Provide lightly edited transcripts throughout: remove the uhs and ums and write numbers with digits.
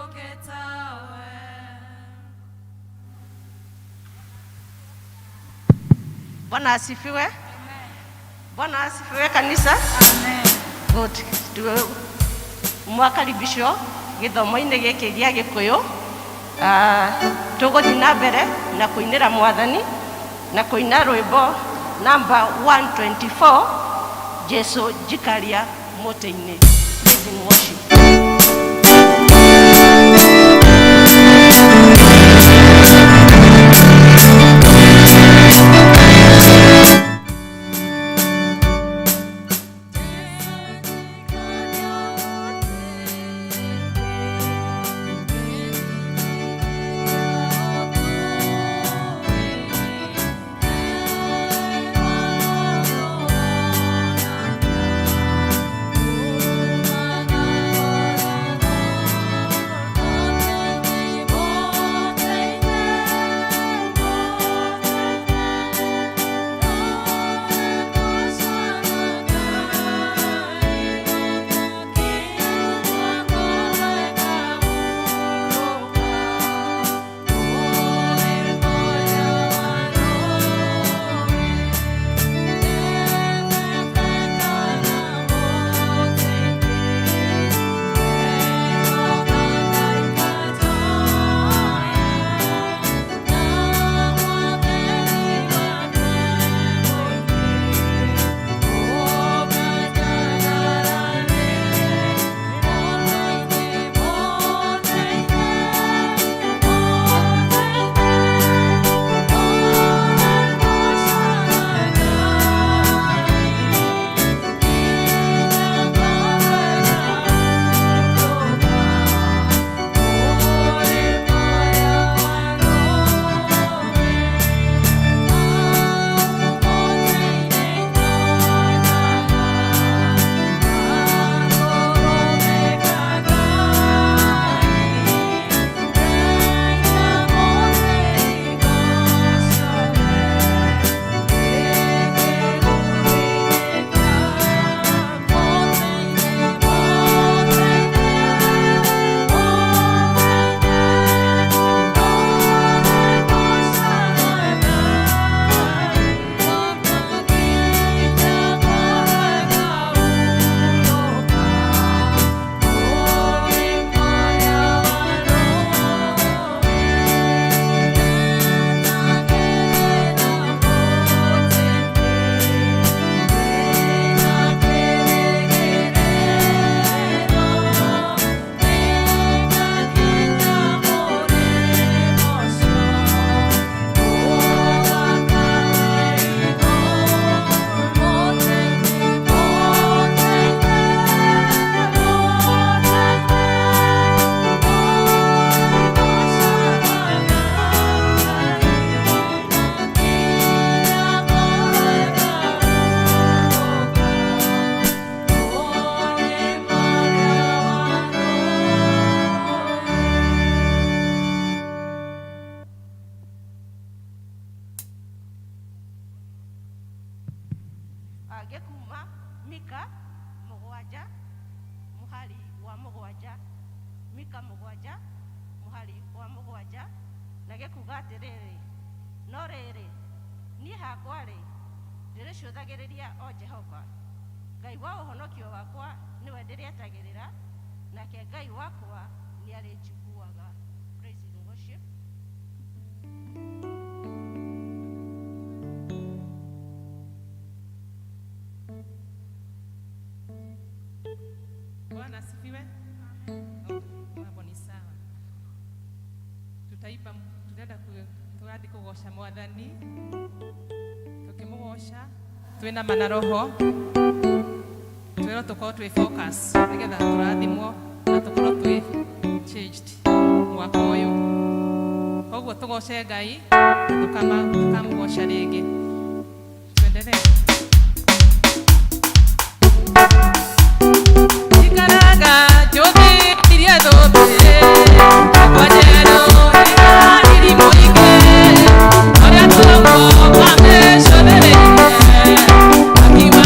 Ũngĩ tawe. Bwana asifiwe. Bwana asifiwe kanisa. Amen. Good. Mwakaribishwo gĩthomo-inĩ gĩkĩ gĩa Gĩkũyũ. Tũgũthiĩ na mbere na kũinĩra Mwathani na kũina rwĩmbo namba 124, Jesu njikaria mũtĩ-inĩ. Praise and worship. Gĩkuma Mika 7 mũhari wa 7, Mika 7 mũhari wa 7, na gĩkuga atĩrĩrĩ, no rĩrĩ, niĩ hakwa-rĩ, ndĩrĩcũthagĩrĩria o Jehova, Ngai wa ũhonokio wakwa nĩwe ndĩrĩetagĩrĩra, nake Ngai wakwa nĩarĩnjiguaga. Praise and worship. Bwana asifiwe. Oh, mambo ni sawa. Tutaimba, tutaenda tũrathiĩ kũgoca Mwathani, tũkĩmũgoca twĩna mana roho, twĩrwo tũkorwo twĩ focus nĩgetha tũrathimwo na tũkorwo twĩ changed mwaka ũyũ. Koguo tũgoce Ngai na tũkamũgoca rĩngĩ. Tuendelee. Ikaraga njũthĩrĩirie thũmbĩ yakwa njerũ ĩna riri mũingĩ, ũrĩa tũrauo amĩcũthĩrĩirie, akiwa.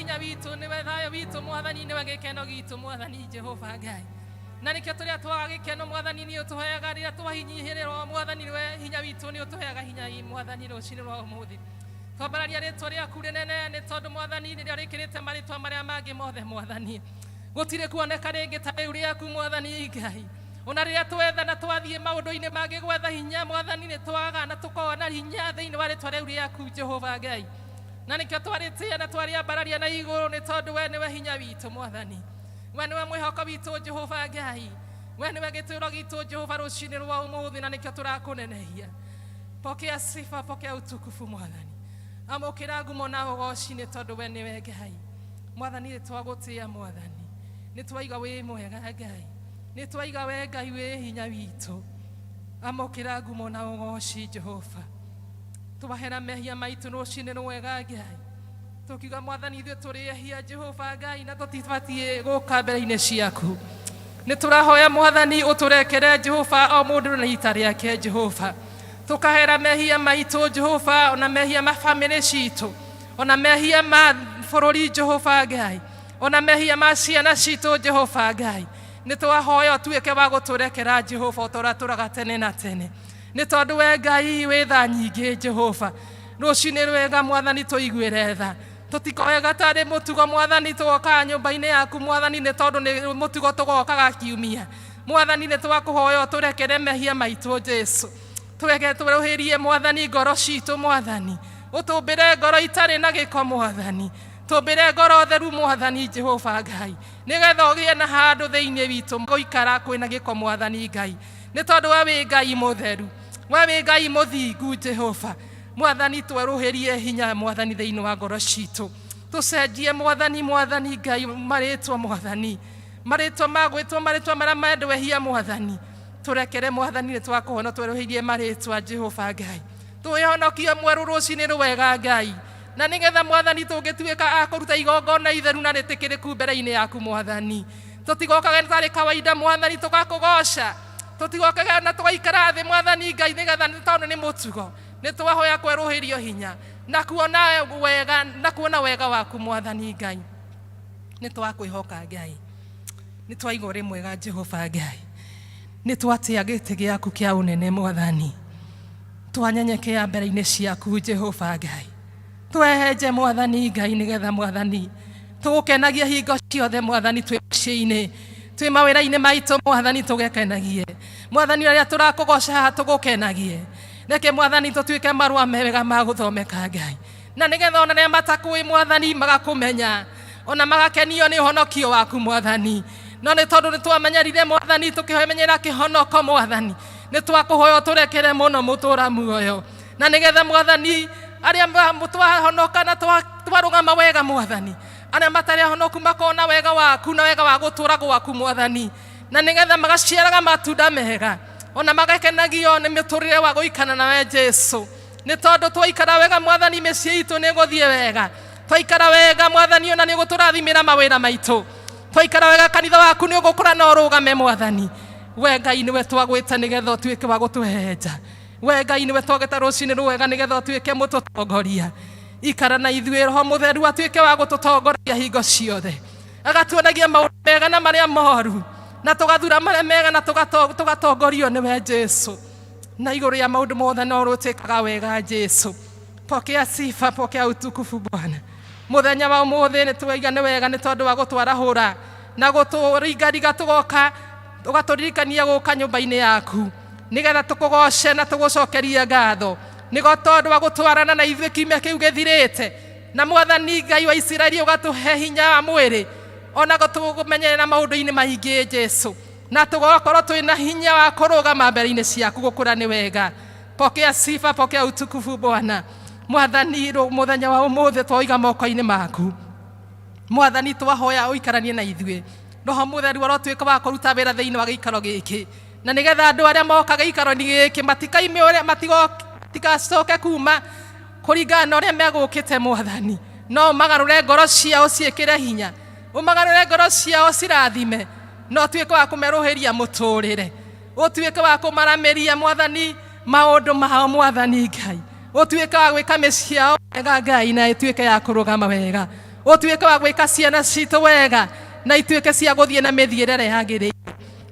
Hinya witũ, nĩwe thayũ witũ Mwathani, nĩwe gĩkeno gitũ Mwathani Jehova Ngai. Na nĩkĩo tũrĩa twaga gĩkeno Mwathani nĩ ũtũheaga, rĩrĩa twahinyihĩrĩrwo Mwathani nĩwe hinya witũ, nĩ ũtũheaga hinya Mwathani rũcinĩ rwa ũmũthĩ. Twambararia rĩtwa rĩaku rĩnene nĩ tondũ Mwathani nĩrĩo rĩkĩrĩte marĩtwa marĩa mangĩ mothe Mwathani. Gũtirĩ kuoneka rĩngĩ ta rĩu rĩaku Mwathani Ngai. Ona rĩrĩa twetha na twathiĩ maũndũ-inĩ mangĩ gwetha hinya Mwathani nĩ twaga na tũkona hinya thĩinĩ wa rĩtwa rĩu rĩaku Jehova Ngai. Na nĩkĩo twarĩtĩĩa na twarĩambararia na igũrũ nĩ tondũ we nĩwe hinya witũ Mwathani. We nĩwe mwĩhoko witũ Jehova Ngai. We nĩwe gĩtũũro gitũ Jehova rũcinĩ rwa ũmũthĩ na nĩkĩo tũrakũnenehia. Pokea sifa, pokea utukufu Mwathani. Amũkĩra ngumo na ũgoci nĩ tondũ we nĩwe Ngai. Mwathani nĩ twagũtĩĩa Mwathani. Nĩ twaiga wĩ mwega Ngai. Nĩ twaiga we Ngai wĩ hinya witũ. Amũkĩra ngumo na ũgoci Jehova. Twahera mehia maitũ rũcinĩ rwega Ngai. Tũkiuga Mwathani ithuĩ tũrĩ ehia Jehova Ngai na tũtibatiĩ gũka mbere-inĩ ciaku. Nĩ tũrahoya Mwathani ũtũrekere Jehova o mũndũ na ita rĩake Jehova. Tũkahera mehia maitũ Jehova ona mehia ma bamĩrĩ citũ, ona mehia ma bũrũri Jehova Ngai, ona mehia ma ciana citũ Jehova Ngai. Nĩ twahoya ũtuĩke wa gũtũrekera Jehova o ta ũrĩa tũraga tene na tene. Nĩ tondũ we Ngai wĩ tha nyingĩ Jehova. Rũcinĩ rwega Mwathani tũiguĩre tha. Tũtikoega tarĩ mũtugo Mwathani tũgokaga nyũmba-inĩ yaku Mwathani nĩ tondũ nĩ mũtugo tũgokaga kiumia. Mwathani nĩ twakũhoya ũtũrekere mehia maitũ Jesu. Tũreke twerũhĩrie Mwathani ngoro citũ Mwathani. Ũtũmbĩre ngoro itarĩ na gĩko Mwathani. Tũmbĩre ngoro theru Mwathani Jehova Ngai. Nĩgetha ũgĩe na handũ thĩinĩ witũ gũikara kwĩna gĩko Mwathani Ngai. Nĩ tondũ we wĩ Ngai mũtheru. We wĩ Ngai mũthingu Jehova. Mwathani twerũhĩrie hinya Mwathani thĩinĩ wa ngoro citũ. Tũcenjie Mwathani Mwathani Ngai marĩtwa Mwathani. Marĩtwa ma gwĩtwo marĩtwa marĩa mendwo ehia Mwathani. Tũrekere Mwathani nĩ twakũhona twerũhĩrie marĩtwa Jehova Ngai. Twĩhonokie mwerũ rũcinĩ rwega Ngai. Na nĩgetha Mwathani tũngĩtuĩka a kũruta igongona itheru na rĩtĩkĩrĩku mbere-inĩ yaku Mwathani. Tũtigokage tarĩ kawaida Mwathani tũgakũgoca. Tũtigokage na tũgaikara thĩ Mwathani Ngai nĩgetha nĩ tondũ nĩ mũtugo. Nĩ twahoya kwerũhĩrio hinya na kuona wega na kuona wega waku Mwathani Ngai. Nĩ twakwĩhoka Ngai. Nĩ twaigua ũrĩ mwega Jehova Ngai. Nĩ twatĩa gĩtĩ gĩaku kĩa ũnene Mwathani. Twanyenyekea mbere-inĩ ciaku Jehova Ngai. Twehenje Mwathani Ngai nĩgetha Mwathani tũgũkenagie hingo ciothe Mwathani twĩ mũciĩ-inĩ, twĩ mawĩra-inĩ maitũ Mwathani tũgekenagie. Mwathani ũrĩa tũrakũgoca haha tũgũkenagie. Reke Mwathani tũtuĩke marũa mega ma gũthomeka Ngai. Na nĩgetha ona arĩa matakũĩ Mwathani magakũmenya, ona magakenio nĩ ũhonokio waku Mwathani. No nĩ tondũ nĩ twamenyerire Mwathani tũkĩmenyera kĩhonoko Mwathani, nĩ twakũhoya ũtũrekere mũno mũtũra muoyo. Na nĩgetha Mwathani arĩa twahonoka na twarũgama wega Mwathani, arĩa matarĩ ahonoku makona wega waku na wega wa gũtũra gwaku Mwathani, na nĩgetha magaciaraga matunda mega ona magakenagio nĩ mĩtũrĩre wa gũikara nawe Jesu. Nĩ tondũ twaikara wega Mwathani mĩciĩ itũ nĩ ĩgũthiĩ wega. Twaikara wega Mwathani ona nĩ ũgũtũrathimĩra mawĩra maitũ. Twaikara wega kanitha waku nĩ ũgũkũra na ũrũgame Mwathani. We Ngai nĩwe twagwĩta nĩgetha ũtuĩke wa gũtũhehenja. We Ngai nĩwe twagwĩta rũcinĩ rwega nĩgetha ũtuĩke mũtũtongoria. Ikara na ithuĩ Roho Mũtheru atuĩke wa gũtũtongoria hingo ciothe. Agatuonagia maũndũ mega na marĩa moru, na tũgathura marĩa mega na tũgatongorio nĩwe Jesu. Na igũrũ rĩa maũndũ mothe no ũrĩtwĩkaga wega Jesu. Pokea sifa, pokea utukufu Bwana. Mũthenya wa ũmũthĩ nĩ twaiga nĩ wega nĩ tondũ wa gũtwarahũra na gũtũringariga tũgoka ũgatũririkania gũka nyũmba-inĩ yaku nĩgetha tũkũgoce na tũgũcokerie ngatho nĩgo tondũ wa gũtwarana na ithuĩ kiumia kĩu gĩthirĩte. Na Mwathani Ngai wa Isiraeli ũgatũhe hinya wa mwĩrĩ ona gũtũmenyerera maũndũ-inĩ maingĩ Jesu, na tũgakorwo twĩna hinya wa kũrũgama mbere-inĩ ciaku gũkũra nĩ wega. Pokea sifa, pokea utukufu Bwana. Mwathani mũthenya wa ũmũthĩ twoiga moko-inĩ maku. Mwathani twahoya ũikaranie na ithuĩ. Roho Mũtheru arotuĩka wa kũruta wĩra thĩinĩ wa gĩikaro gĩkĩ, na nĩgetha andũ arĩa moka gĩikaro-inĩ gĩkĩ matikaime ũrĩa matigacoke kuma kũringana na ũrĩa megũkĩte Mwathani. No ũmagarũre ngoro ciao ciĩkĩre hinya, ũmagarũre ngoro ciao cirathime, na ũtuĩke wa kũmerũhĩria mũtũrĩre, ũtuĩke wa kũmaramĩria Mwathani maũndũ mao Mwathani Ngai, ũtuĩke wa gwĩka mĩciĩ yao wega Ngai, na ĩtuĩke ya kũrũgama wega. Ũtuĩke wa gwĩka ciana citũ wega na ituĩke cia gũthiĩ na mĩthiĩre ĩrĩa yagĩrĩire.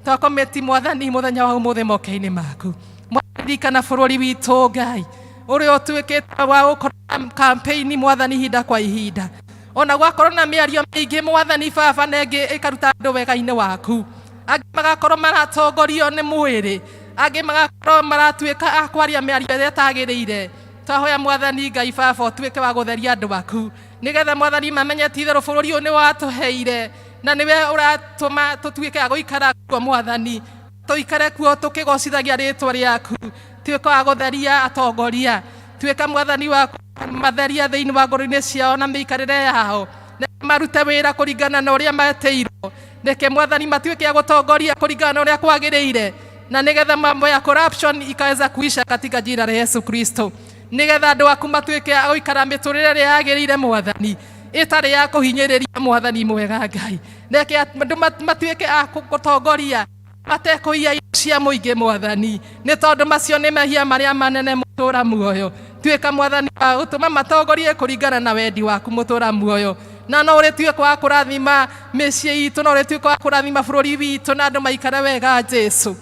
Twakometi Mwathani mũthenya wa ũmũthĩ moko-inĩ maku. Mwathani, ririkana bũrũri witũ Ngai ũrĩa ũtuĩkĩte wa gũkorwo na campaign Mwathani ihinda kwa ihinda, ona gwakorwo na mĩario mĩingĩ Mwathani baba, na ĩngĩ ĩkaruta andũ wega-inĩ waku, angĩ magakorwo maratongorio nĩ mwĩrĩ, angĩ magakorwo maratuĩka a kwaria mĩario ĩrĩa ĩtagĩrĩire. Twahoya Mwathani Ngai baba ũtuĩke wa gũtheria andũ aku, nĩgetha Mwathani mamenye ti itherũ bũrũri ũyũ nĩ watũheire na nĩwe ũratũma tũtuĩke a gũikara kuo Mwathani, tũikare kuo tũkĩgocithagia rĩtwa rĩaku. Tuĩka wa gũtheria atongoria, tuĩka Mwathani wa matheria thĩinĩ wa ngoro-inĩ ciao na mĩikarĩre yao, na marute wĩra kũringana na ũrĩa metĩirwo. Reke Mwathani matuĩke a gũtongoria kũringana na ũrĩa kwagĩrĩire, na nĩgetha mambo ya corruption ikaweza kuisha katika jina la Yesu Kristo, nĩgetha andũ aku matuĩke a gũikara mĩtũrĩre ĩrĩa yagĩrĩire Mwathani, ĩtarĩ ya kũhinyĩrĩria Mwathani mwega Ngai. Reke andũ matuĩke a gũtongoria matekũiya indo cia mũingĩ Mwathani, nĩ tondũ macio nĩ mehia marĩa manene mũtũra muoyo. Tuĩka Mwathani wa gũtũma matongorie kũringana na wendi waku mũtũra muoyo, na no ũrĩtuĩka wa kũrathima mĩciĩ itũ, no ũrĩtuĩka wa kũrathima bũrũri witũ na andũ maikare wega Jesu.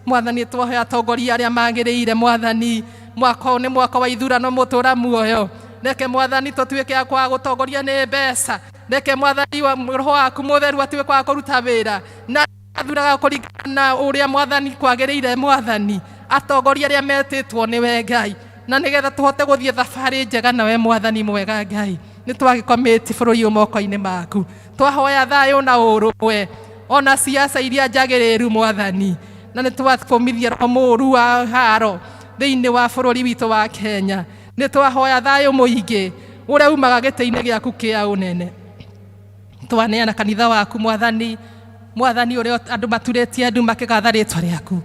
Mwathani twahoya atongoria arĩa magĩrĩire Mwathani, mwaka ũyũ nĩ mwaka wa ithurano mũtũra muoyo. Reke Mwathani tũtuĩke a kwaga gũtongoria nĩ mbeca, reke Mwathani wa roho waku mũtheru atuĩke wa kũruta wĩra na athuraga kũringana na ũrĩa Mwathani kwagĩrĩire Mwathani, atongoria arĩa metĩtwo nĩwe Ngai, na nĩgetha tũhote gũthiĩ thabarĩ njega nawe Mwathani mwega Ngai. Nĩ twagĩkomĩti bũrũri ũyũ moko-inĩ maku, twahoya thayũ na ũrũmwe ona siasa iria njagĩrĩru Mwathani, na nĩ twakũmithia roho mũũru wa haro thĩinĩ wa bũrũri witũ wa Kenya. Nĩ twahoya thayũ mũingĩ ũrĩa umaga gĩtĩ-inĩ gĩaku kĩa ũnene. Twaneana kanitha waku Mwathani, Mwathani ũrĩa andũ maturĩtie andũ makĩgatha rĩtwa rĩaku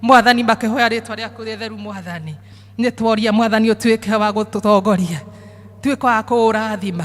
Mwathani, makĩhoya rĩtwa rĩaku rĩtheru Mwathani. Nĩ tworia Mwathani ũtuĩke wa gũtũtongoria, tuĩke wa kũũrathima,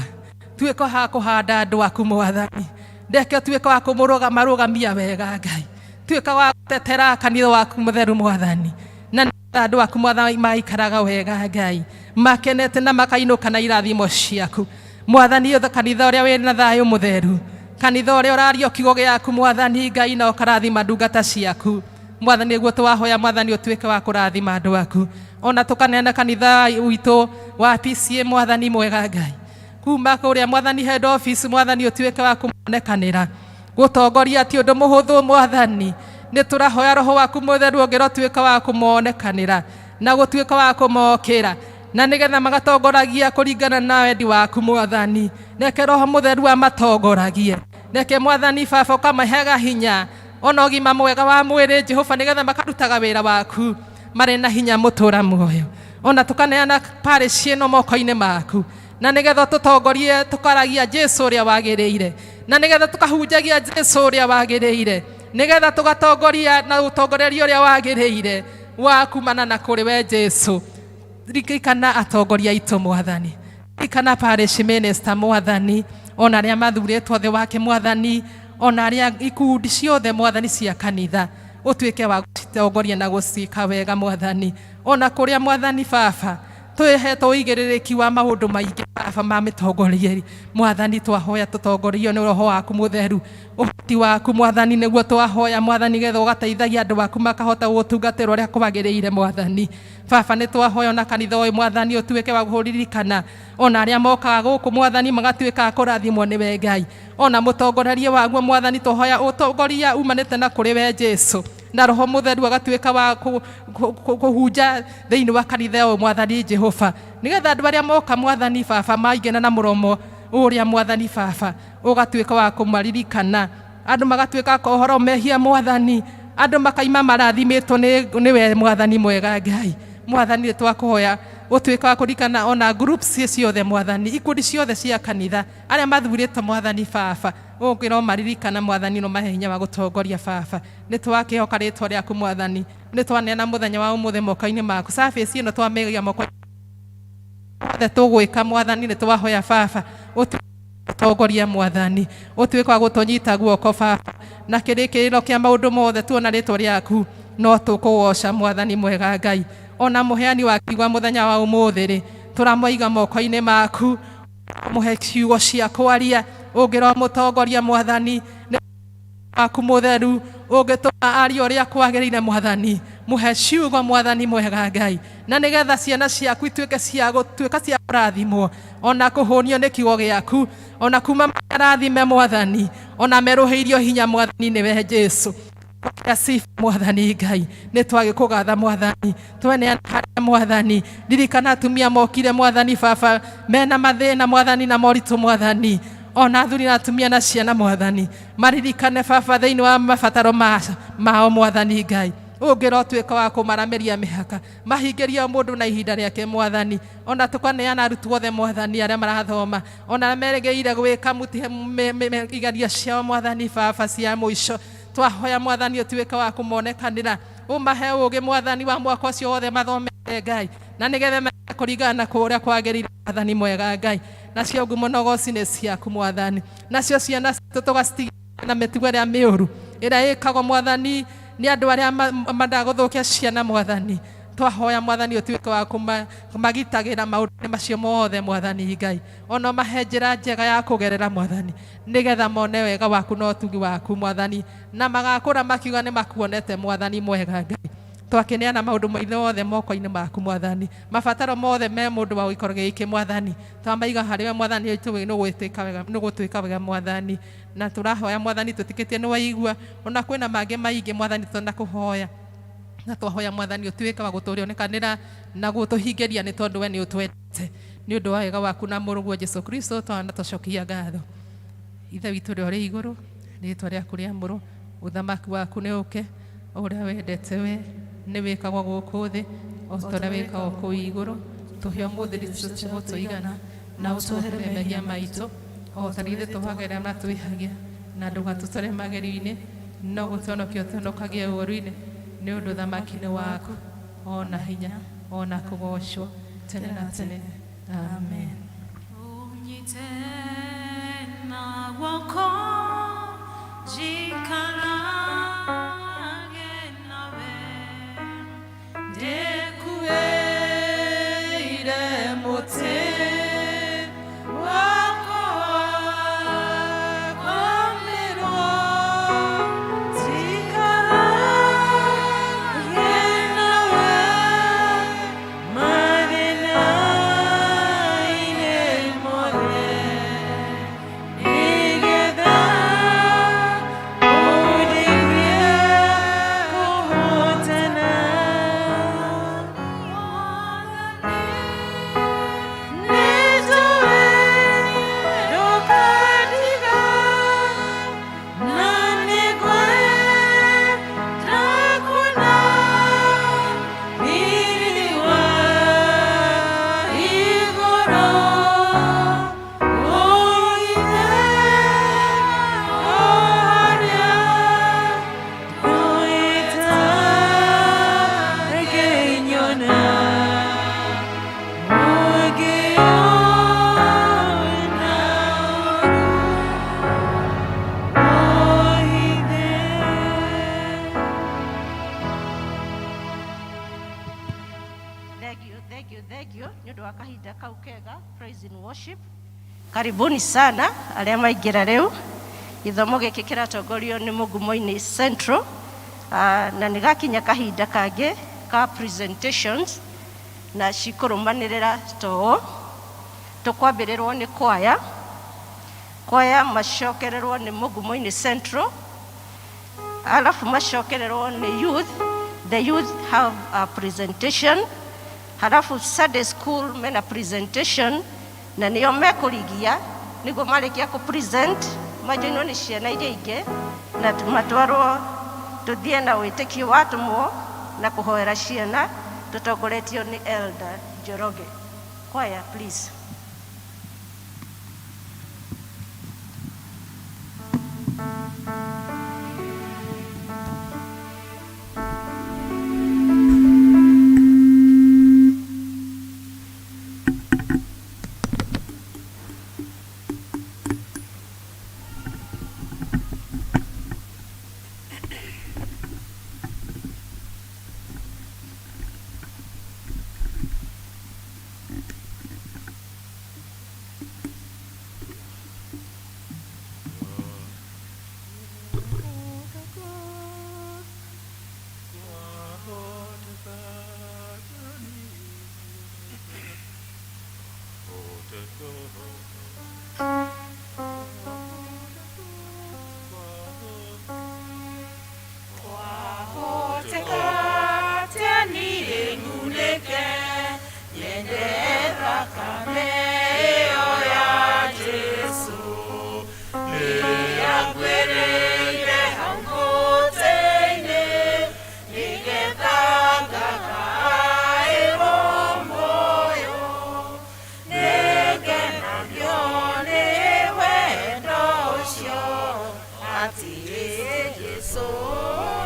tuĩke wa kũhanda andũ aku Mwathani, reke ũtuĩke wa kũmũrũgamia wega Ngai, tuĩka wa gũtetera kanitha waku mũtheru Mwathani, na andũ aku Mwathani maikaraga wega Ngai, makenete na makainũka na irathimo ciaku Mwathani. Kanitha ũrĩa wĩna thayũ mũtheru, kanitha ũrĩa ũraria kiugo gĩaku Mwathani Ngai, na ũkarathima ndungata ciaku Mwathani, nĩguo twahoya Mwathani ũtuĩke wa kũrathima andũ aku, ona tũkaneana kanitha witũ wa PCA Mwathani mwega Ngai, kuma kũrĩa Mwathani head office Mwathani ũtuĩke wa kũmonekanĩra. Gũtongoria ti ũndũ mũhũthũ Mwathani, nĩ tũrahoya roho waku mũtheru ũngĩrotuĩka wa kũmonekanĩra na gũtuĩka wa kũmokĩra, na nĩgetha magatongoragia kũringana na wendi waku Mwathani. Reke roho mũtheru amatongoragie, reke Mwathani baba ũkamaheaga hinya ona ũgima mwega wa mwĩrĩ Jehova, nĩgetha makarutaga wĩra waku marĩ na hinya mũtũra muoyo. Ona tũkaneana parish ĩno moko-inĩ maku, na nĩgetha tũtongorie tũkaragia Jesu ũrĩa wagĩrĩire, na nĩgetha tũkahunjagia Jesu ũrĩa wagĩrĩire, nĩgetha tũgatongoria na ũtongoreria ũrĩa wagĩrĩire wa kumana na kũrĩ we Jesu. Ririkana atongoria aitũ Mwathani, ririkana parish minister Mwathani, ona arĩa mathurĩtwo thĩ wake Mwathani, ona arĩa ikundi ciothe Mwathani cia kanitha, ũtuĩke wa gũcitongoria na gũciĩka wega Mwathani. Ona kũrĩa Mwathani baba twĩhetwo ũigĩrĩrĩki wa maũndũ maingĩ baba ma mĩtongorie Mwathani, twahoya tũtongorio nĩ roho waku mũtheru, ũhoti waku Mwathani, nĩguo twahoya Mwathani, getha ũgateithagia andũ aku makahota gũgũtungatĩra ũrĩa kwagĩrĩire Mwathani. Baba nĩ twahoya ona kanitha ũyũ Mwathani ũtuĩke wa kũririkana ona arĩa mokaga gũkũ Mwathani, magatuĩka a kũrathimwo nĩwe Ngai, ona mũtongorerie waguo Mwathani, twahoya ũtongoria umanĩte na kũrĩ we Jesu, na roho mũtheru agatuĩka wa kũhunja thĩinĩ wa kanitha ũyũ Mwathani Jehova, nĩgetha andũ arĩa moka Mwathani baba maingĩna na mũromo ũrĩa Mwathani baba ũgatuĩka wa kũmaririkana, andũ magatuĩka ũhoro mehia Mwathani, andũ makaima marathimĩtwo nĩwe Mwathani mwega Ngai. Mwathani nĩ twakũhoya ũtuĩke wa kũririkana ona groups ciothe Mwathani, ikundi ciothe cia kanitha arĩa mathurĩtwo Mwathani baba, ũngĩro maririkana Mwathani, no mahe hinya wa gũtongoria baba. Nĩ twakĩhoka rĩtwa rĩaku Mwathani, nĩ twaneana mũthenya wa ũmũthĩ moko-inĩ maku, service ĩno twamĩiga moko othe tũgwĩka Mwathani, nĩ twahoya baba ũtongoria Mwathani, ũtuĩke wa gũtũnyita guoko baba, na kĩrĩkĩrĩro kĩa maũndũ mothe tuona rĩtwa rĩaku no tũkũgoca Mwathani mwega Ngai. Ona mũheani wa kiugo mũthenya wa ũmũthĩ rĩ, tũramũiga moko-inĩ maku. Mũhe ciugo cia kwaria, ũngĩro mũtongoria Mwathani nĩ waku mũtheru, ũngĩtũma arie ũrĩa kwagĩrĩire Mwathani, mũhe ciugo Mwathani mwega Ngai, na nĩgetha ciana ciaku ituĩke cia gũtuĩka cia kũrathimwo ona kũhũnio nĩ kiugo gĩaku, ona kuma marathime Mwathani, ona merũhĩirio hinya Mwathani nĩwe Jesũ. Sifa Mwathani Ngai, nĩ twagĩkũgatha Mwathani, tweneana harĩa Mwathani, ririkana atumia mokire Mwathani baba mena mathĩna Mwathani na moritũ Mwathani, ona athuri na atumia na ciana Mwathani, maririkane baba thĩinĩ wa mabataro mao Mwathani Ngai, ũngĩra ũtuĩka wa kũmaramĩria mĩhaka, mahingĩrie o mũndũ na ihinda rĩake Mwathani, ona tũkaneana arutwo othe Mwathani arĩa marathoma, ona arĩa merĩgĩrĩire gwĩka mũtihe igerio ciao Mwathani baba cia mũico, twahoya Mwathani ũtuĩke wa kũmonekanĩra, ũmahe ũũgĩ Mwathani wa mwaka ũcio wothe mathomete Ngai, na nĩgetha meke kũringana na kũrĩa kwagĩrĩire Mwathani mwega Ngai, nacio ngumo na ũgoci nĩ ciaku Mwathani, nacio ciana citũ tũgacitigia na mĩtugo ĩrĩa mĩũru ĩrĩa ĩkagwo Mwathani nĩ andũ arĩa mendaga gũthũkia ciana Mwathani, twahoya Mwathani ũtuĩke wa kũmagitagĩra maũndũ macio mothe Mwathani Ngai, ona mahe njĩra njega ya kũgerera Mwathani, nĩgetha mone wega waku na ũtugi waku Mwathani, na magakũra makiuga nĩ makuonete Mwathani mwega Ngai. Twakĩneana maũndũ maitũ mothe moko-inĩ maku Mwathani, mabataro mothe me mũndũ wa gĩikaro gĩkĩ Mwathani, twamaiga harĩ we Mwathani, tũĩ nĩ gũtuĩka wega Mwathani, na tũrahoya Mwathani tũtikĩtie nĩ waigua, ona kwĩna mangĩ maingĩ Mwathani tũnakũhoya, na twahoya Mwathani ũtuĩke wa gũtũrionekanĩra na gũtũhingĩria nĩ tondũ we nĩ ũtwendete, nĩ ũndũ wa wega waku na mũrũguo Jesũ Kristo twana tũcokia ngatho. Ithe witũ ũrĩa ũrĩ igũrũ, rĩĩtwa rĩaku rĩamũrwo, ũthamaki waku nĩ ũke, o ũrĩa wendete we nĩ wĩkagwo gũkũ thĩ o ta ũrĩa wĩkagwo kũu igũrũ. Tũhe ũmũthĩ irio cia gũtũigana, na ũtuohere mehia maitũ o ta ithuĩ tũhagĩra arĩa matwĩhagia, na ndũgatũtware magerio-inĩ, no gũtũhonokia ũtũhonokagie ũũru-inĩ, nĩ ũndũ ũthamaki nĩ waku, ona hinya, ona kũgoocwo tene na tene. Amen. Ũnyite na guoko njikarage nawe, ndĩkuĩire mũtĩ wakwa wa njikarage nawe mathĩna-inĩ mothe, nĩgetha ũndeithie kũhotana. Nĩnjũĩ ndũkandiga, na nĩngwenda kuona riri wa igũrũ, ũithe o harĩa ũtangĩnyona. Ũngĩona ũhithe. Thank you, thank you, thank you. Nĩ ũndũ wa kahinda kau kega, praise and worship. Karibuni sana arĩa maingĩra rĩu. Gĩthomo gĩkĩ kĩratongorio nĩ Mugumoini Central, na nĩ gakinya kahinda kangĩ ka presentations na cikũrũmanĩrĩra to tũkwambĩrĩrwo nĩ kwaya, kwaya macokererwo nĩ Mugumoini Central, alafu macokererwo nĩ youth. The youth have a presentation, halafu Sunday school mena presentation, na nĩo mekũrigia nĩguo marĩkia kũ present majoinwo nĩ ciana iria ingĩ na matwarwo tũthiĩ na wĩtĩkio wa atũmwo na kũhoera ciana tũtongoretio nĩ Elder Njoroge. Choir, please. Atĩ Jesũ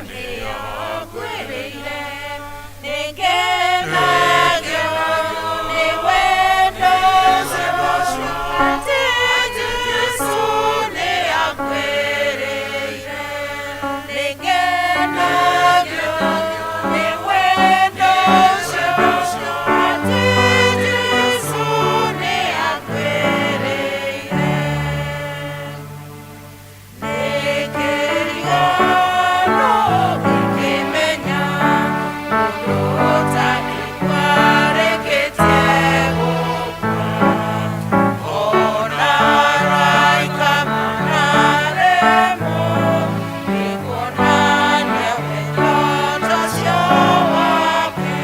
nĩakuĩrĩire. Nĩngenagio nĩ wendo ũcio, atĩ Jesũ nĩakuĩrĩire. Nĩngenagio nĩ wendo ũcio, atĩ Jesũ nĩakuĩrĩire. Nĩkĩrigano ngĩkĩmenya mũndũ ũtangĩkwarĩkĩtie gũkua. Ona araika manaremwo nĩ kuonania wendo ta ũcio wake.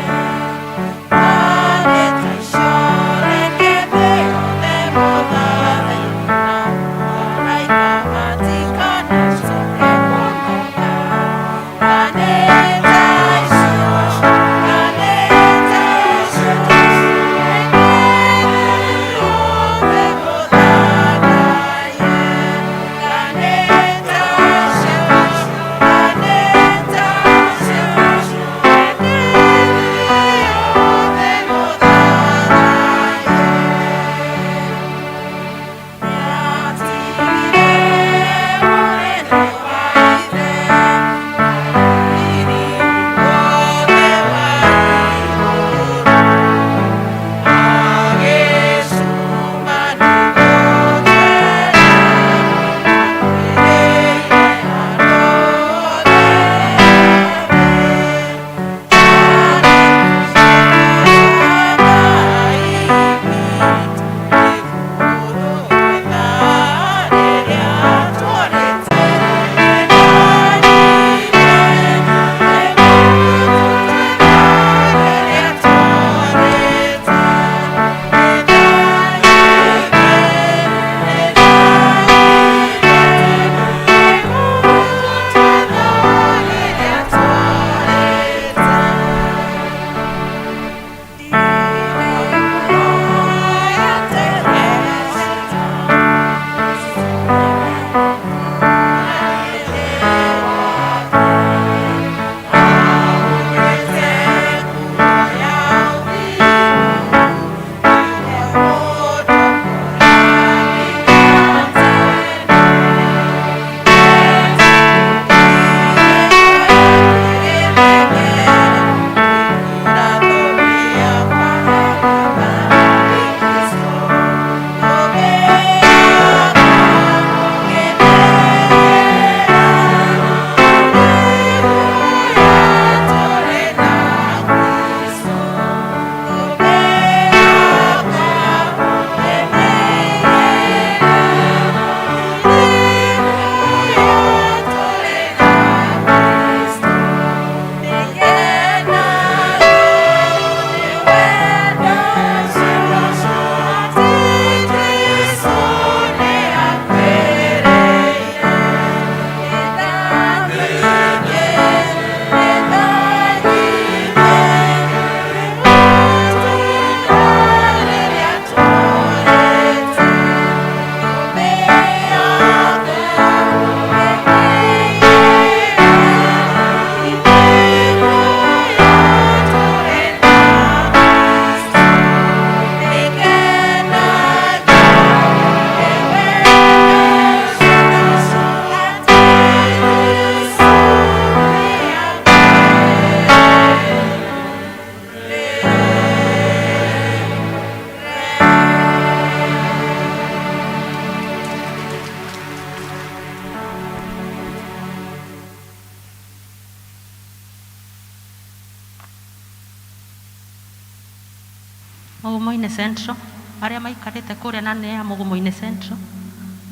Mugumo-inĩ Central, arĩa maikarĩte kũrĩa na nĩ a Mugumo-inĩ Central,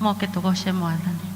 moke tũgoce Mwathani.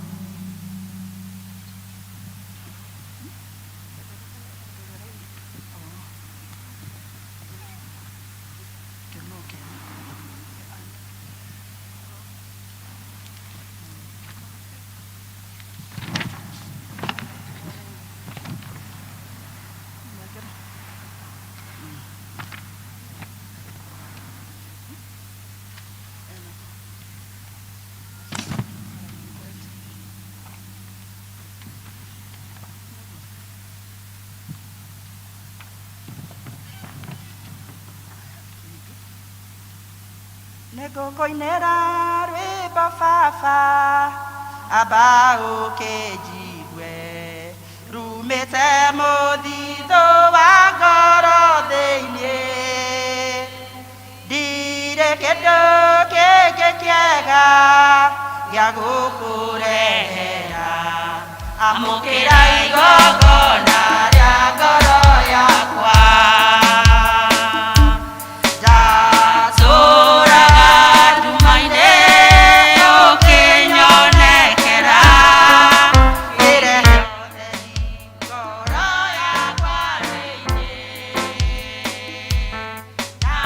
Nĩngũkũinĩra rwĩmbo baba, amba ũkĩnjigue, rumĩte mũthithũ wa ngoro thĩinĩ. Ndirĩ kĩndũ kĩngĩ kĩega gĩa gũkũrehera, amũkĩra igongona rĩa ngoro yakwa. Ndatũũraga nduma-inĩ ũkĩnyonekera, ngĩrehe ũtheri ngoro yakwa thĩinĩ. Na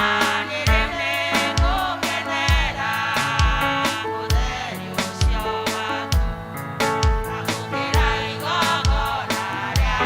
nĩ rĩu nĩngũkenera ũtheri ũcio waku, amũkĩra igongona rĩa.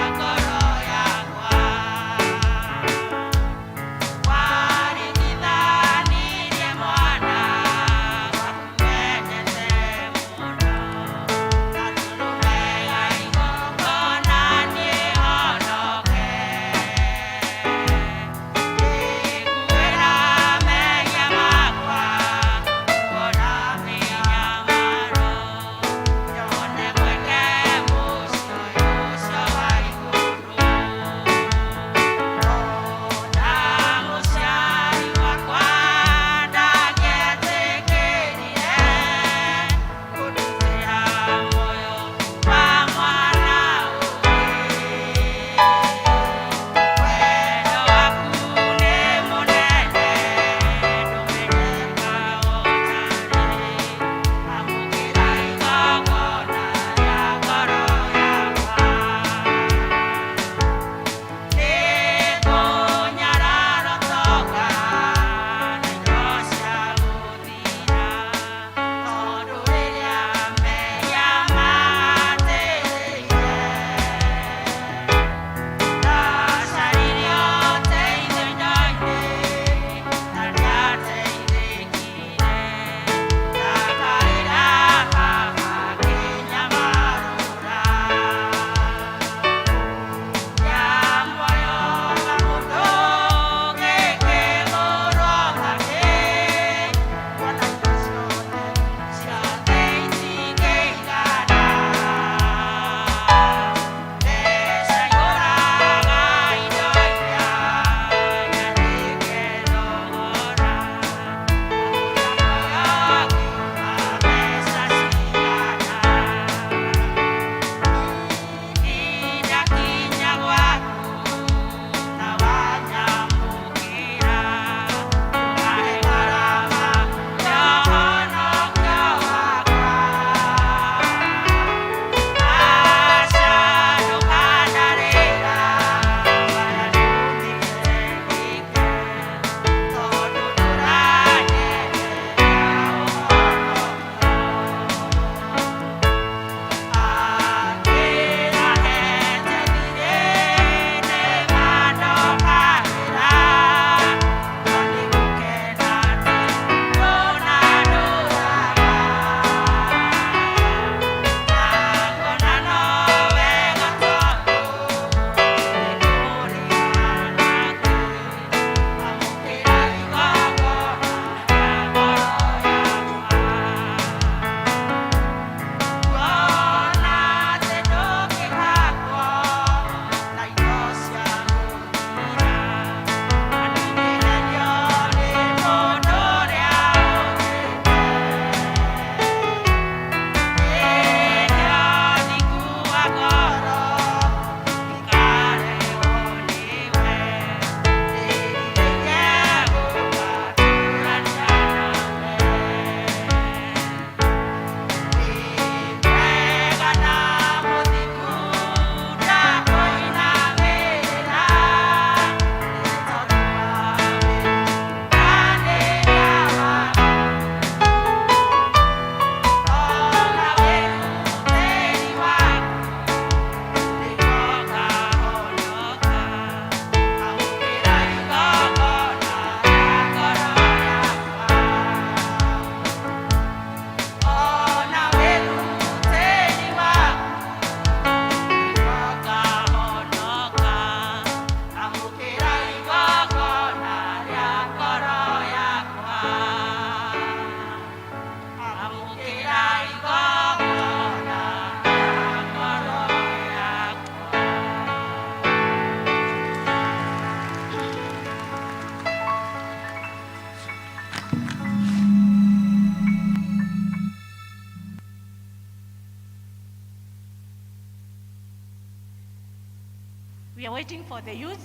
We are waiting for the youth.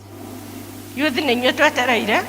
Youth nĩ inyuĩ twetereire.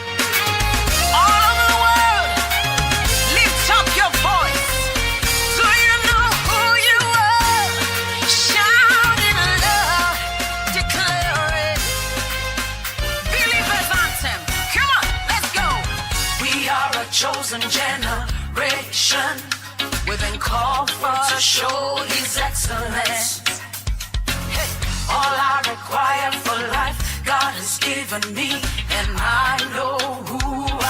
All over the world, lift up your voice. Do you know who you are? Shout in love, declare it. Believers anthem. Come on, let's go. We are a chosen generation. We've been called for to show His excellence. Hey, all I require for life, God has given me, and I know who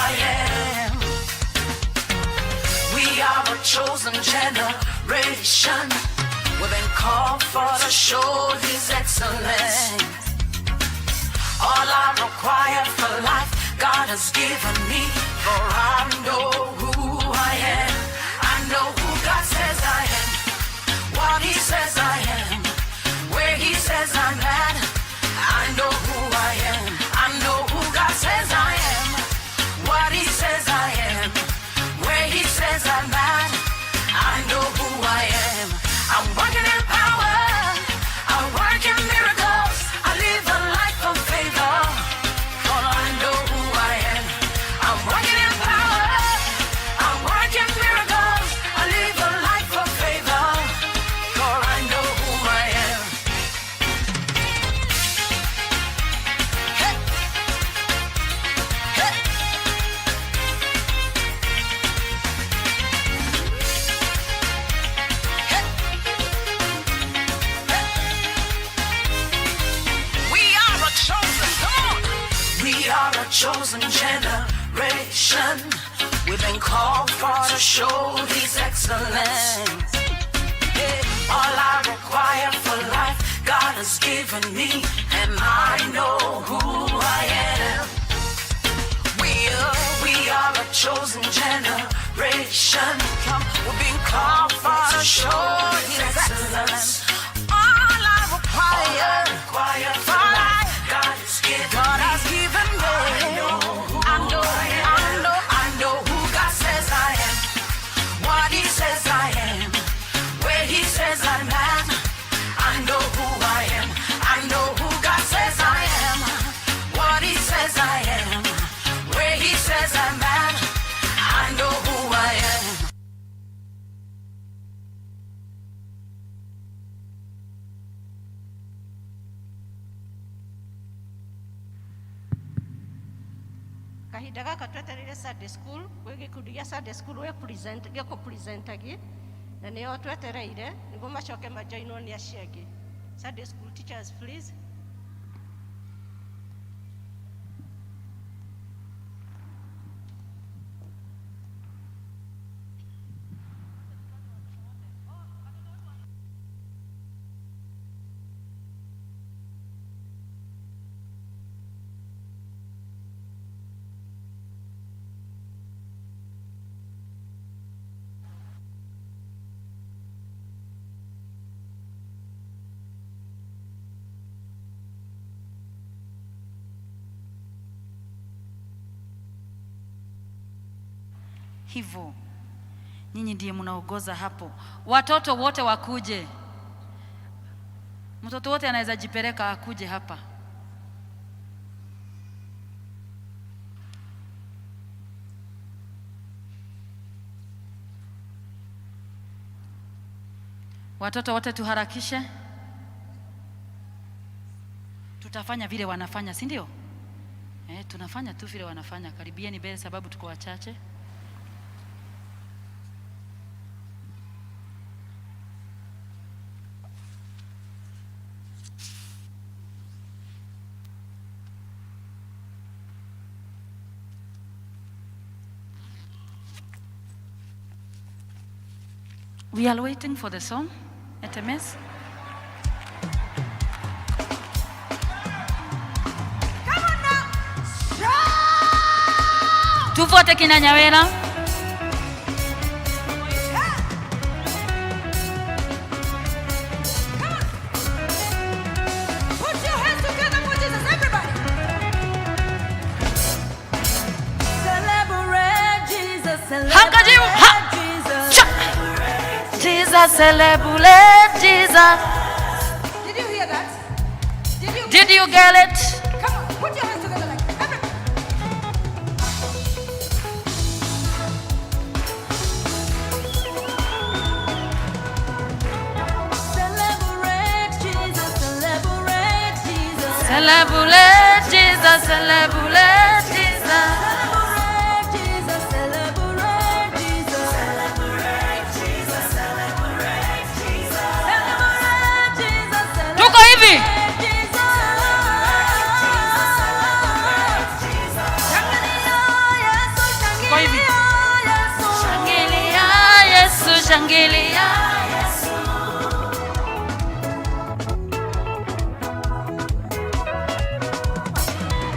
I am. We are a chosen generation. We've been called for to show His excellence. All I require for life, God has given me. For I know who I am. I know who God says I am. What He says I am. Where He says I'm at. I know who I am. I know who God says I am. What He says I am. Where He says I'm at. I know who I am. I'm working in power. I work in miracles. I live a life of favor. For I know who I am. I'm working in power. I work in miracles. I live a life of favor. For I know who I am. Hey. Hey. We are a chosen, come on. We are a chosen generation. We've been called for to show His excellence. Yeah. All I require for life, God has given me, and I know who I am. We are a chosen generation. Come, we've been called for to show His excellence. All I require for life, God has given God has given me. I know, I know, I know who God says I am. What He says I am. Where He says I'm at. I know who I am. I know who God says I am. What He says I am. Where He says I'm at. I know who I am. Kahinda gaka twetereire Sunday school, gwĩ gĩkundi gĩa Sunday school gĩkũpresentagi na nĩo twetereire nĩguo macoke majoinwo nĩ acio angĩ. Sunday school teachers, please. Hivyo nyinyi ndiye mnaongoza hapo. Watoto wote wakuje, mtoto wote anaweza jipeleka akuje hapa. Watoto wote tuharakishe, tutafanya vile wanafanya, si ndio? Tunafanya tu vile wanafanya. Karibieni mbele sababu tuko wachache. We are waiting for the song, SMS. Tufuate kina Nyawera. Put your hands together for Jesus, everybody. Celebrate Jesus, Handkerchief, ha, Jesus. cha. Jesus, celebrate Jesus. Did you hear that? Did you? Did you get it? Come on, put your hands together like everybody. Celebrate Jesus, celebrate Jesus. Celebrate Jesus, celebrate Jesus. Celebrate Jesus, celebrate Jesus. Celebrate Jesus, celebrate Jesus. Celebrate Jesus, Tuko hivi. celebrate Jesus. Shangilia Yesu, Tuko hivi. shangilia Yesu. Shangilia Yesu, shangilia Yesu.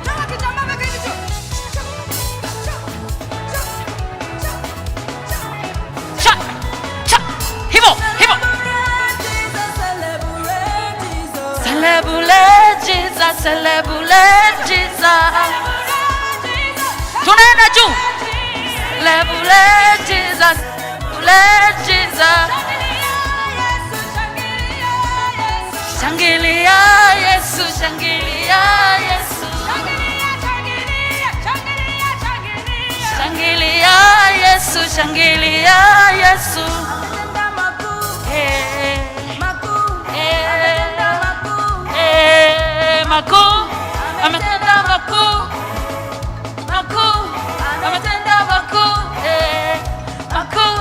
Toa kitambaa mpaka hivi tu. Chop, chop, chop, chop, chop. Cha, cha. Hivo, hivo. Celebrate Jesus, celebrate Jesus. Celebrate Jesus, celebrate Jesus. Tunaenda juu. Celebrate Jesus, celebrate Jesus. Shangilia Yesu, shangilia Yesu. Shangilia Yesu, shangilia Yesu. Eh, eh, eh, makuu ametenda makuu, makuu ametenda makuu, eh, makuu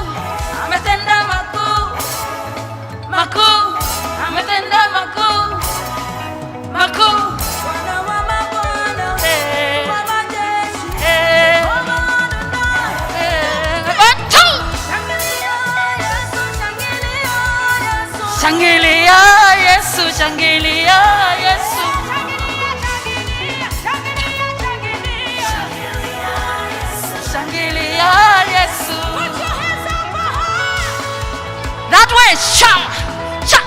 ametenda makuu, makuu ametenda makuu, makuu. Eh, eh, eh, one, two. Shangilia Yesu, shangilia Yesu. Shangilia Yesu. That way, cha, cha,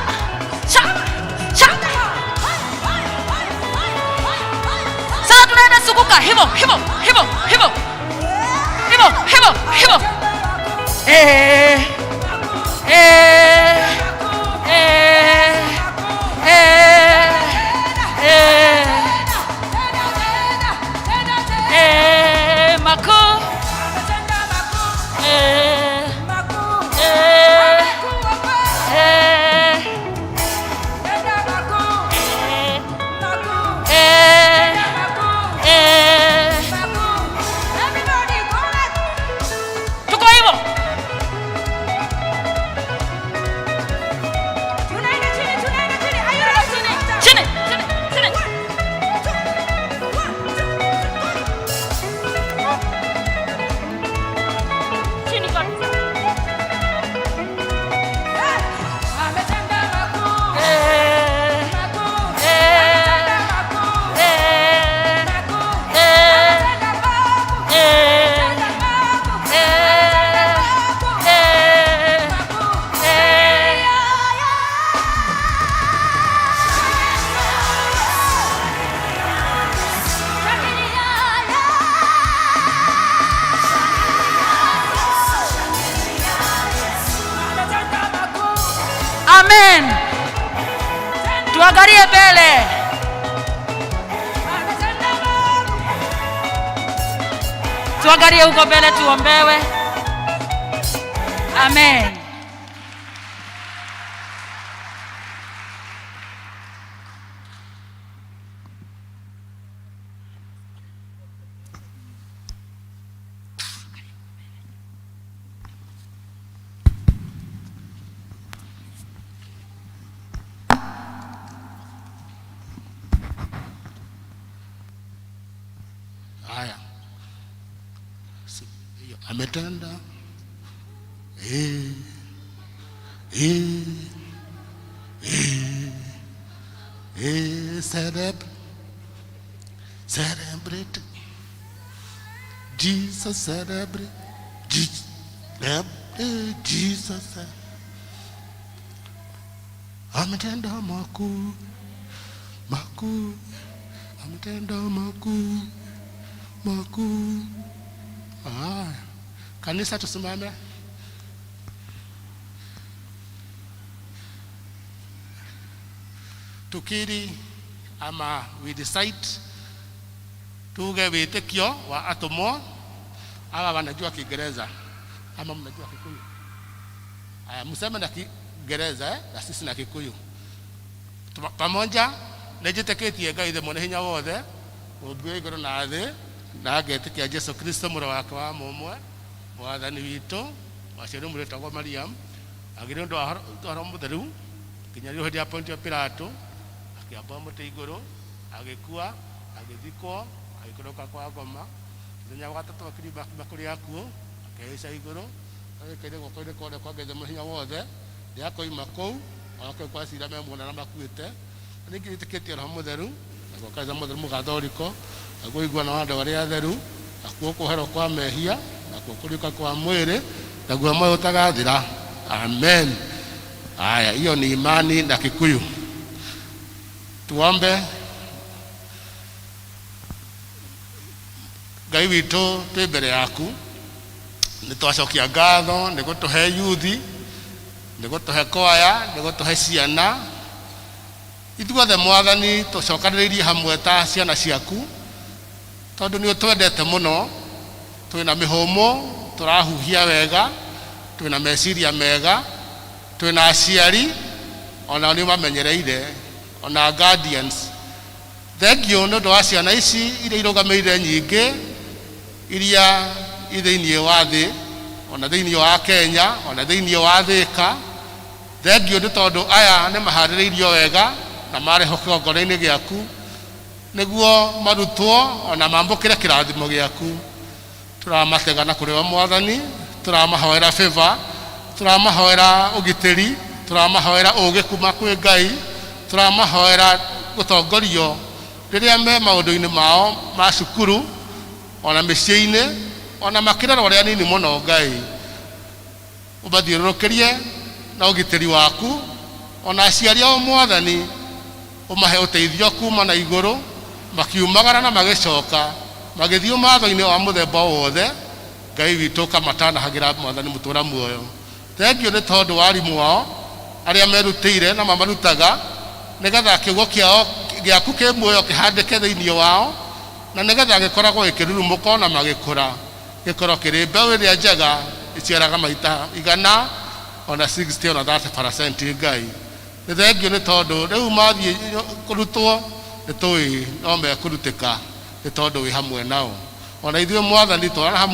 cha, cha. Sasa tunaenda sukuka hivyo hivyo hivyo hivyo hivyo hivyo hivyo. Eh, eh, eh, eh, eh. Eh, makuu. Eh, eh, eh, eh, eh. Tuko hivyo. Chini, chini, chini. Chini kabisa. Eh, eh, eh, eh, eh, eh, eh, eh. Amen. Tuangalie mbele. Tuangalie huko mbele tuombewe. Amen. Haya, hiyo ametenda eh, eh, eh, eh, celebrate Jesus, celebrate Jesus, celebrate Jesus, ametenda makuu makuu, ametenda makuu makuu. Ah, kanisa tusimame. Tukiri ama we recite, tuge wĩtĩkio wa atũmwo. Hawa wanajua Kiingereza ama mnajua Kikuyu? Aya, mseme na Kiingereza eh, na sisi na Kikuyu pamoja. Nĩnjĩtĩkĩtie Ngai Ithe mwene hinya wothe, mũmbi wa igũrũ na thĩ, na ngetĩkia Jesu Kristo mũrũ wake wa mũmwe, mwathani witũ, waciarirwo mũrĩ wĩtagwo Mariam, agĩrĩ ũndũ wa Roho Mũtheru, nginya rĩu hĩndĩ ya Pontio Pilato, akĩambwo mũtĩ igũrũ, agĩkua, agĩthikwo, agĩikũrũka kwa ngoma. Mũthenya wa gatatũ akĩriũka akiuma kũrĩ akuũ, akĩhaica igũrũ, agĩikaire guoko-inĩ kwa ũrĩo kwa Ngai Ithe mwene hinya wothe. Nĩakoima kũu oke kwa cira me muona na makuĩte. Na ningĩ wĩtĩkĩtie Roho Mũtheru, naguo kanitha mũtheru mũgathoriko, naguo ũiguano wa andũ arĩa atheru, nakuo kuoherwo kwa mehia, nakuo kũriũka kwa mwĩrĩ, naguo muoyo ũtagathira. Amen. Haya, hiyo ni imani na Kikuyu. Tuombe. Ngai witũ, twĩ mbere yaku, nĩ twacokia ngatho nĩ gũtũhe yuthi, nĩ gũtũhe kwaya, nĩ gũtũhe ciana. Ithuothe Mwathani tũcokanĩrĩirie hamwe ta ciana ciaku, tondũ nĩ ũtwendete mũno. Twĩna mĩhũmũ, tũrahuhia wega, twĩna meciria mega, twĩna aciari onao nĩ ũmamenyereire, ona guardians. Thank you nĩ ũndũ wa ciana ici iria irũgamĩrĩire nyingĩ iria i thĩinĩ wa thĩ, ona thĩinĩ wa Kenya, ona thĩinĩ wa Thĩka. Thank you nĩ tondũ aya nĩ maharĩrĩirio wega na marehwo kĩgongona-inĩ gĩaku nĩguo marutwo ona mambũkĩre kĩrathimo gĩaku. Tũramatega na kũrĩ we Mwathani, tũramahoera favor, tũramahoera ũgitĩri, tũramahoera ũũgĩ kuma kwĩ Ngai, tũramahoera gũtongorio rĩrĩa me maũndũ-inĩ mao ma cukuru, ona mĩciĩ-inĩ, ona makĩrerwo arĩa anini mũno. Ngai, ũmathiũrũrũkĩrie na ũgitĩri waku, ona aciari ao Mwathani ũmahe ũteithio kuma na igũrũ, makiumagara na magĩcoka magĩthiĩ matho-inĩ wa mũthemba wothe. Ngai witũ, ũkamatanahagĩra Mwathani mũtũra muoyo. Thengiũ nĩ tondũ wa arimũ ao arĩa merutĩire na mamarutaga nĩgetha kiugo kĩao gĩaku kĩ muoyo kĩhandĩke thĩinĩ wao, na nĩgetha gĩkoragwo gĩkĩrurumũka ona magĩkũra, gĩkorwo kĩrĩ mbeũ ĩrĩa njega ĩciaraga maita 100, ona 60, ona 30%. Ngai, nĩ thengiũ nĩ tondũ rĩu mathiĩ kũrutwo nĩ tũĩ no mekũrutĩka nĩ tondũ wĩ hamwe nao. Ona ithuĩ Mwathani twarana hamwe.